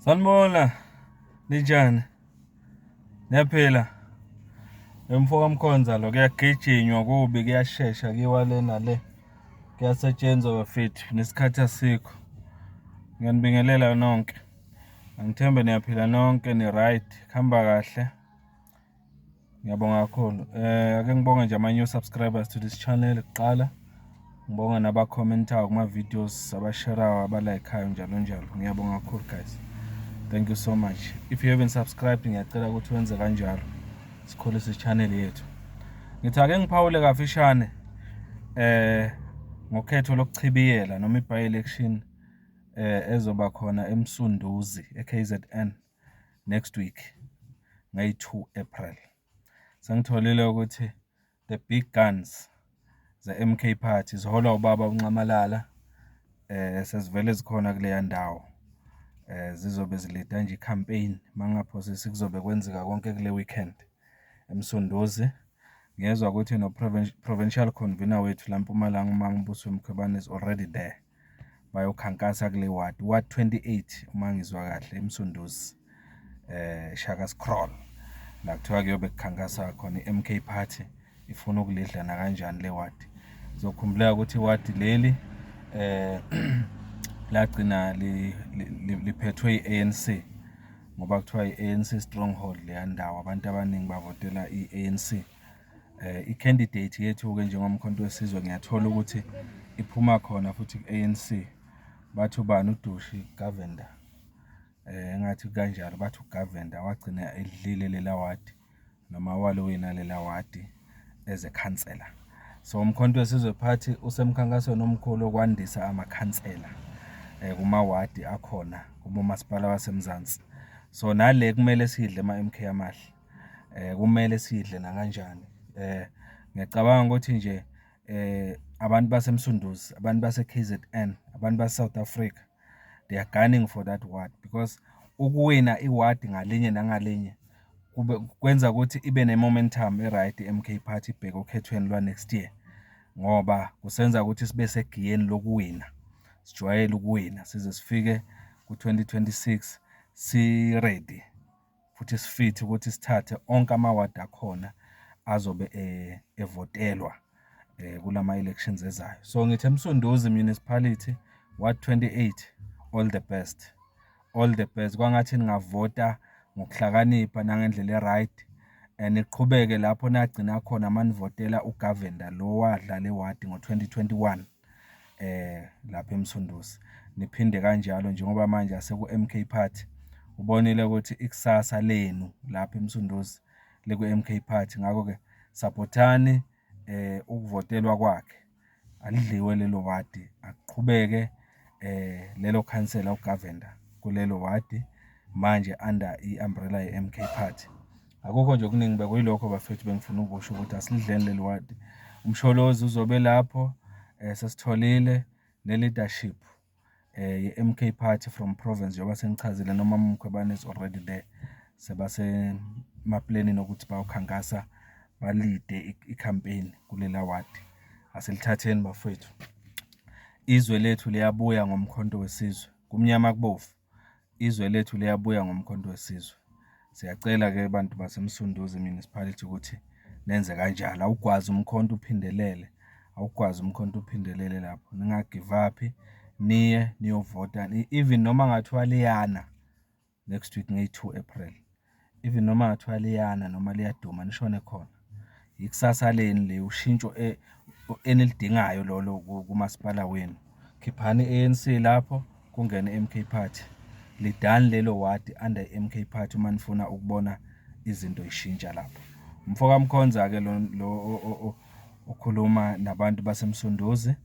Sanibona, ninjani? Niyaphila? Mfo kaMkhonza lo, kuyagijinywa kubi, kuyashesha, kuyiwa le nale. Kuyasetshenzwa bafethu, nesikhathi asikho. Ngiyanibingelela nonke. Angithembe niyaphila nonke, ni-right, kuhamba kahle. Ngiyabonga kakhulu. Ake ngibonge nje ama-new subscribers to this channel kuqala. Ngibonge naba-comment-ayo kuma-videos, aba-share-ayo, aba-like-ayo, njalo njalo. Ngiyabonga kakhulu, guys. Thank you so much. If you haven't subscribed, ngiyacela ukuthi wenze kanjalo. Sikhulise i-channel yethu. Ngithi ake ngiphawule kafishane ngokhetho lokuchibiyela noma i-by-election ezoba khona eMsunduzi, e-KZN, next week ngeyi-2 April. Sengitholile ukuthi the big guns ze-MK Party, ziholwa ubaba uNxamalala, sezivele zikhona kuleya ndawo. Zizobe zi-lead-a nje i-campaign, mangingaphosisi kuzobe kwenzeka konke kule weekend eMsunduzi. Ngiyezwa ukuthi no-provincial convener wethu la eMpumalanga, uMama uBusi Mkhwebane, is already there. Bayokhankasa kule ward, ward 28 uma ngizwa kahle, eMsunduzi, Shakaskraal. La kuthiwa kuyobe kukhankasa khona i-MK Party, ifuna ukulidla nakanjani le ward. Kuzokhumbuleka ukuthi iwadi leli lagcina liphethwe i-ANC ngoba kuthiwa i-ANC stronghold leya ndawo, abantu abaningi bavotela i-ANC. I-candidate yethu-ke njengoMkhonto weSizwe, ngiyathola ukuthi iphuma khona futhi ku-ANC. Bathi ubani, uDushi Govender. Engathi kanjalo, bathi uGovender wagcina elidlile lela wadi noma waliwina lela wadi as a councillor. So uMkhonto weSizwe Party usemkhankasweni omkhulu wokwandisa amakhansela kumawadi akhona kubomasipala waseMzansi. So nale kumele siyidle, ama-MK amahle. Kumele siyidle nakanjani. Ngiyacabanga ukuthi nje abantu baseMsunduzi, abantu base-KZN, abantu base-South Africa, they are gunning for that ward because ukuwina iwadi ngalinye nangalinye kube kwenza ukuthi ibe ne-momentum e-right i-MK Party ibheke okhethweni lwa-next year, ngoba kusenza ukuthi sibe segiyeni lokuwina, sijwayele ukuwina size sifike ku-2026 si-ready futhi si-fit ukuthi sithathe onke amawadi akhona azobe evotelwa kulama elections ezayo. So ngithi eMsunduzi Municipality, ward 28, all the best, all the best. Kwangathi ningavota ngokuhlakanipha nangendlela e-right, niqhubeke lapho nagcina khona manivotela uGovender lo wadlala ewadi ngo-2021 lapha eMsunduzi. Niphinde kanjalo njengoba manje aseku-MK Party, ubonile ukuthi ikusasa lenu lapha eMsunduzi liku-MK Party. Ngakho-ke support-ani ukuvotelwa kwakhe, alidliwe lelo wadi, akuqhubeke lelo khansela uGovender kulelo wadi manje under i-umbrella ye-MK Party. Akukho nje okuningi, bekuyilokho bafethu bengifuna ukusho ukuthi asilidleni leli wadi. Umsholozi uzobe lapho, sesitholile ne-leadership ye-MK Party from province, njengoba sengichazile, noma Mkhwebane is already there. Sebasemaplanini okuthi bayokhankasa, ba-lead-e i-campaign kulela wadi. Asilithatheni bafowethu. Izwe lethu liyabuya ngoMkhonto weSizwe, kumnyama kubovu. Izwe lethu liyabuya ngoMkhonto weSizwe. Siyacela-ke bantu baseMsunduzi Municipality ukuthi nenze kanjalo. Awugwazi umkhonto uphindelele, awugwazi umkhonto uphindelele lapho. Ninga-give up-i, niye niyovota, even noma kungathiwa liyana next week ngeyi-2 April. Even noma kungathiwa liyana noma liyaduma, nishone khona. Ikusasa lenu le, ushintsho enilidingayo lolo kumasipala wenu. Khiphani i-ANC lapho, kungene i-MK Party. Lead-ani lelo wadi under i-MK Party uma nifuna ukubona izinto y'shintsha lapho. Umfo kaMkhonza-ke lo okhuluma nabantu baseMsunduzi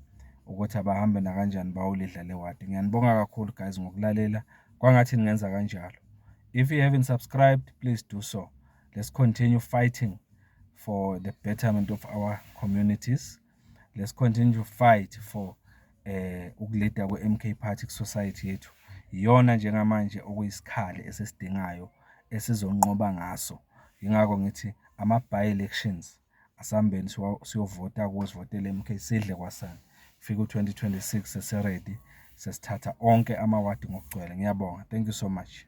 ukuthi abahambe nakanjani bayolidla le wadi. Ngiyanibonga kakhulu guys ngokulalela, kwangathi ningenza kanjalo. If you haven't subscribed, please do so. Let's continue fighting for the betterment of our communities. Let's continue to fight for uku-lead-a kwe-MK Party ku-society yethu. Iyona njengamanje okuyisikhali esisidingayo esizonqoba ngaso. Yingakho ngithi ama-by-elections, asihambeni siyovota kuwo, sivotele MK, sidle kwasani. Fika u-2026 sesi-ready. sesithatha onke amawadi ngokugcwele. Ngiyabonga, thank you so much.